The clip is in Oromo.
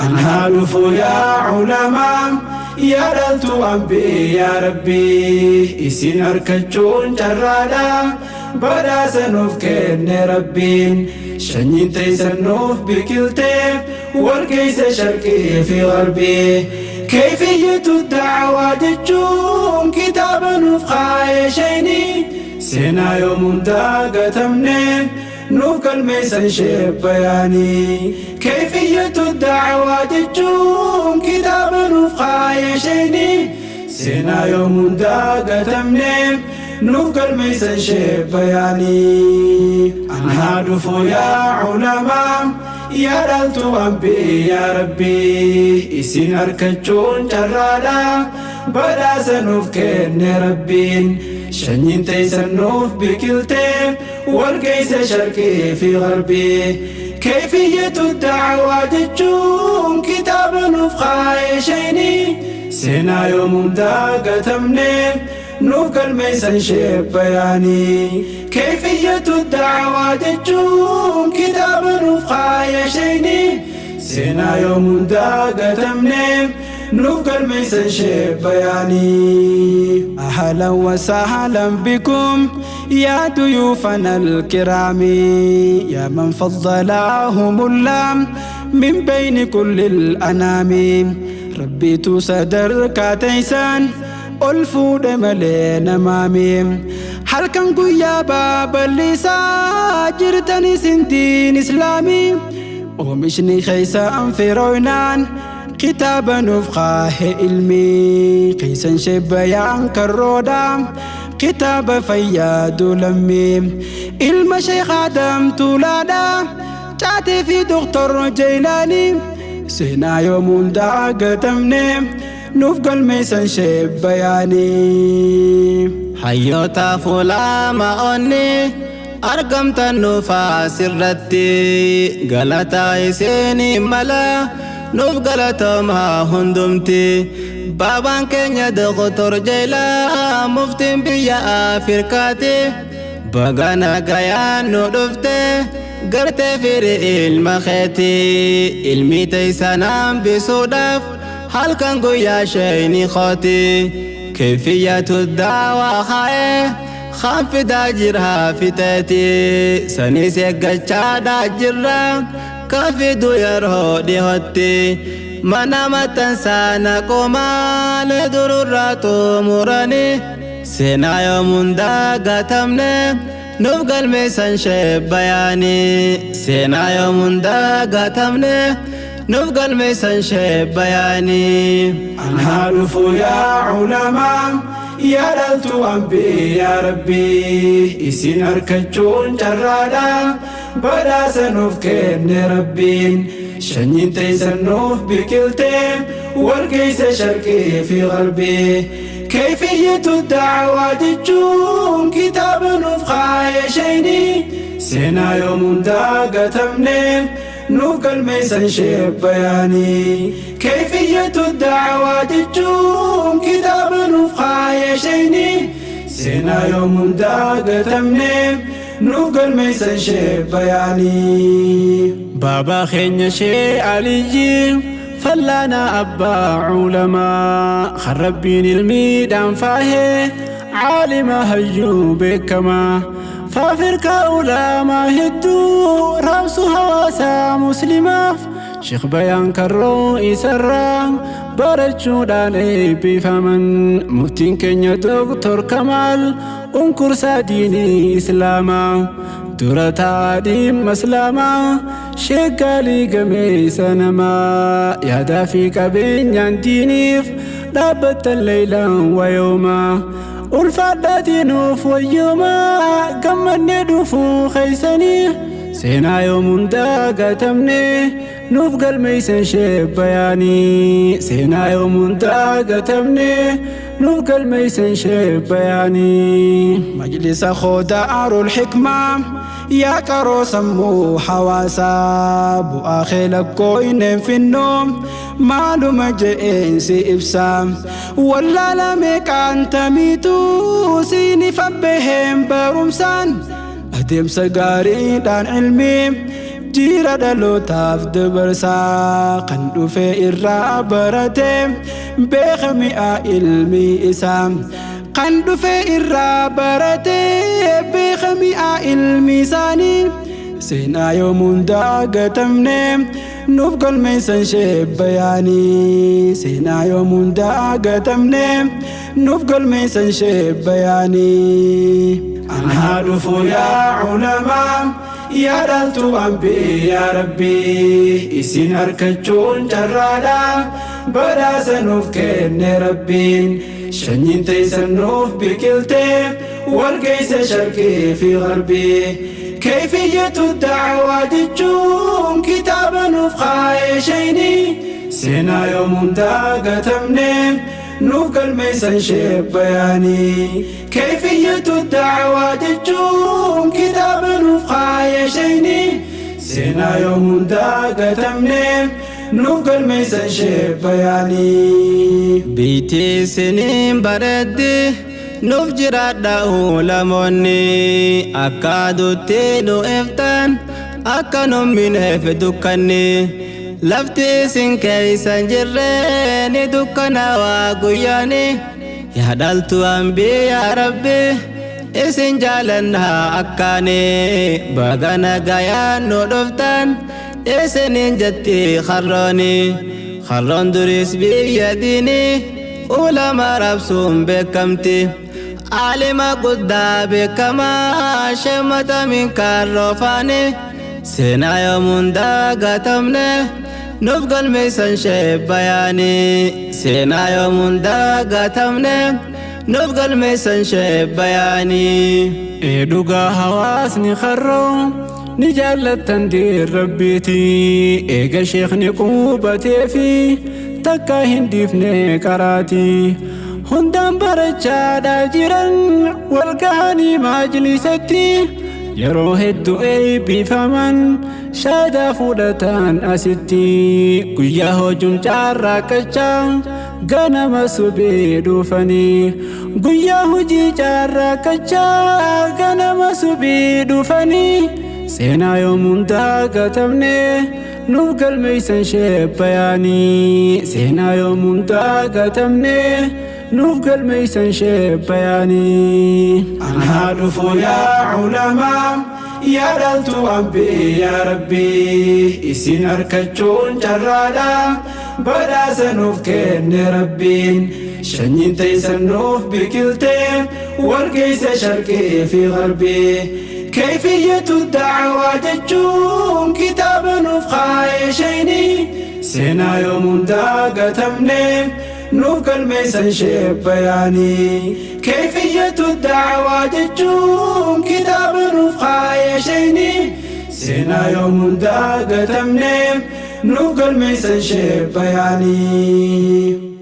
Anaa dhufu yaa culamaa, yaa dhaltuu ambiyaa Rabbii, isin argachuun carraadha, badhaasa nuuf kenne Rabbiin. Shanyiin teessan nuuf biqiltee walkeessa sharqii fi garbii. Kayfiyyatu da'awaa jechuun kitaaba nuuf kaa'e shayni, seenaa yoomuun dagatamne nuuf galmeessan sheebbayaanii. Kayfiyyatu da'awaa jechuun kitaaba nuuf kaa'e shayni, seenaa yoomuun dagatamne nuuf galmeessan sheebbayaanii. Anaa dhufu yaa culamaa, yaa dhaltuu ambiyaa Rabbii, isin argachuun carraadha, badhaasa nuuf kenne Rabbiin. Shanyiin teessan nuuf biqiltee walkeessa sharqii fi garbii. Kayfiyyatu da'awaa jechuun kitaaba nuuf kaa'e shayni, seenaa yoomuun dagatamne nuuf galmeessan sheebbayaanii. Kayfiyyatu da'awaa jechuun kitaaba nuuf kaa'e shayni, seenaa yoomuun dagatamne nuuf galmeessan sheebbayaanii. أهلا وسهلا بكم يا ضيوفنا الكرام، يا من فضلهم الله من بين كل الأنام. ربيtu sadarkaa teessan ol fuudhe malee namaami. Halkan guyyaa babal'isaa jirtan isin diin Islaamii. Oomishni keessan firooynaan kitaaba nuuf kaahe ilmi. Keessan sheebbayaan karroodha, kitaaba fayyaadu lammii. Ilma Sheekh Adam Tuulaadha, Caatii fi Doktor Jeylaanii, seenaa yoomuun dagatamne nuuf galmeessan sheebbayaanii. Hayyoota fuulaama onni argamtan nuufaa sirratti, galata isinii mala, nuuf galatoomaa hundumti. Baabaan keenya Doktor Jeelaa, muftiin biyya Afrikaati. Baga nagayaan nu dhufte, gartee firii ilma keeti. Ilmi teessan hambisuudhaaf halkan guyyaa sheeyni kooti. Kayfiyyatu daawaa haa'ee kan fidaa jira fiteeti. Sanis eeggachaadhaa jirra, kan fidu yeroo dhihootti. Mana maxxansaa naqoomaan dururraa xumuranii, seenaa yoomuun dagatamne nuuf galmeessan sheebbayaanii. Seenaa yoomuun dagatamne nuuf galmeessan sheebbayaanii. Anaa dhufu yaa culamaa, yaa dhaltuu ambiyaa Rabbii, isin argachuun carraadha, badhaasa nuuf kenne Rabbiin. Shanyiin teessan nuuf biqiltee walkeessa sharqii fi garbii. Kayfiyyatu da'awaa jechuun kitaaba nuuf kaa'e shayni, seenaa yoomuun dagatamne nuuf galmeessan sheebbayaanii. Kayfiyyatu da'awaa jechuun kitaaba nuuf kaa'e shayni, seenaa yoomuun dagatamne nuuf galmeessan sheebbayaanii. Baabaa keenya Shee Aliyyi Fallaana, abbaa culamaa kan Rabbiin ilmiidhaan faahee, caalima hayyuu beekamaa, faafirkaa ulamaa hedduu raabsu hawaasaa Muslimaaf. Sheekh Bayaan Karroo isarraa barachuudhaan eebbifaman. Muftiin keenya Doktor Kamaal, unkursaa diinii Islaamaa, dura taadhiin Islaamaa, sheeggaalii gameessa namaa, yaadaa fi qabeenyaan diiniif dhaabbattan leeylaan wayoomaa, ulfaadhaatii nuuf wayyoomaa. Gammannee dhufuu keeysanii, seenaa yoomuun dagatamne nuuf galmeeysan sheebbayaanii. Seenaa yoomuun dagatamne nuuf galmeeysan sheebbayaanii. Majlisa Daarul Xikmaa, yaa qaroo sammuu hawaasaa, bu'aa kee lakkoo hin finnoo, maaluma je'eensi ibsa. Wallaala meeqaan tamiitu siini fabbeheen barumsaan, adeemsa gaariidhaan ilmi Jijjiira dhalootaaf dabarsaa kan dhufe irraa barate beeka mi'a ilmi isaa. Kan dhufe irraa barate beeka mi'a ilmi isaanii. Seenaa yoomuun dagatamne nuuf galmeessan sheebbayaanii. Seenaa yoomuun dagatamne nuuf galmeessan sheebbayaanii. Anaa dhufu yaa ulamaa, yaa dhaltuu ambiyaa Rabbii, isin harkachuun carraadha, badhaasa nuuf kenne Rabbiin. Shanyiin teessan nuuf biqilte walgeessa sharqii fi garbii. Kayfiyyatu da'awaa jechuun kitaaba nuuf kaa'e shayni. Seenaa yoomuun dagatamne nuuf galmeessan sheebbayaanii. Kayfiyyatu da'awaa jechuun kitaaba nuuf kaa'e shayni. Seenaa yoomuun dagatamne nuuf galmeessan sheebbayaanii. Biitti isiniin bareeddi, nuuf jiraadha ulamoonni. Akka aduutti nu iftan, akka nu mineef dukkanni. Lafti isin keeysan jirre ni dukkanawaa guyyaani. Yaa dhaltu ambiyaa Rabbi, isin jaalannaa akkaani. Baga nagayaan nu dhuftan isiniin jetti harrooni. Harroon duris biyya diinii ulama rabsuun beekamti. Aalima guddaa beekamaa sheemata minkaarroofaani. Seenaa yoomuun dagatamne nuuf galmeessan sheebbayaani. Seenaa yoomuun dagatamne nuuf galmeessan sheebbayaani. Ee dhugaa, hawaasni harroo ni jaallattan diin Rabbiiti. Eega sheekni qubatee fi takka hin dhiifne qaraati. Hundaan barachaadhaa jiran walgahanii maajlisatti, yeroo hedduu eebbifaman shaadaa fudhatan asitti. Guyyaa hojuun carraaqqachaa ganama subii dhufanii, guyyaa hojii carraaqqachaa ganama subii dhufanii, seenaa yoomuun dagatamne nuuf galmeessan sheebbayaanii. Seenaa yoomuun dagatamne nuuf galmeessan sheebbayaanii. Anaa dhufu yaa ulamaa, yaa dhaltuu ambiyaa Rabbii, isin harkachuun carraadha, badhaasa nuuf kenne Rabbiin. Shanyiin teessan nuuf biqilte walgeessa sharqii fi garbii. Kayfiyyatu da'awaa jechuun kitaaba nuuf kaa'e shayni. Seenaa yoomuun dagatamne nuuf galmeessan sheebbayaanii. Kayfiyyatu da'awaa jechuun kitaaba nuuf kaa'e shayni. Seenaa yoomuun dagatamne nuuf galmeessan sheebbayaanii.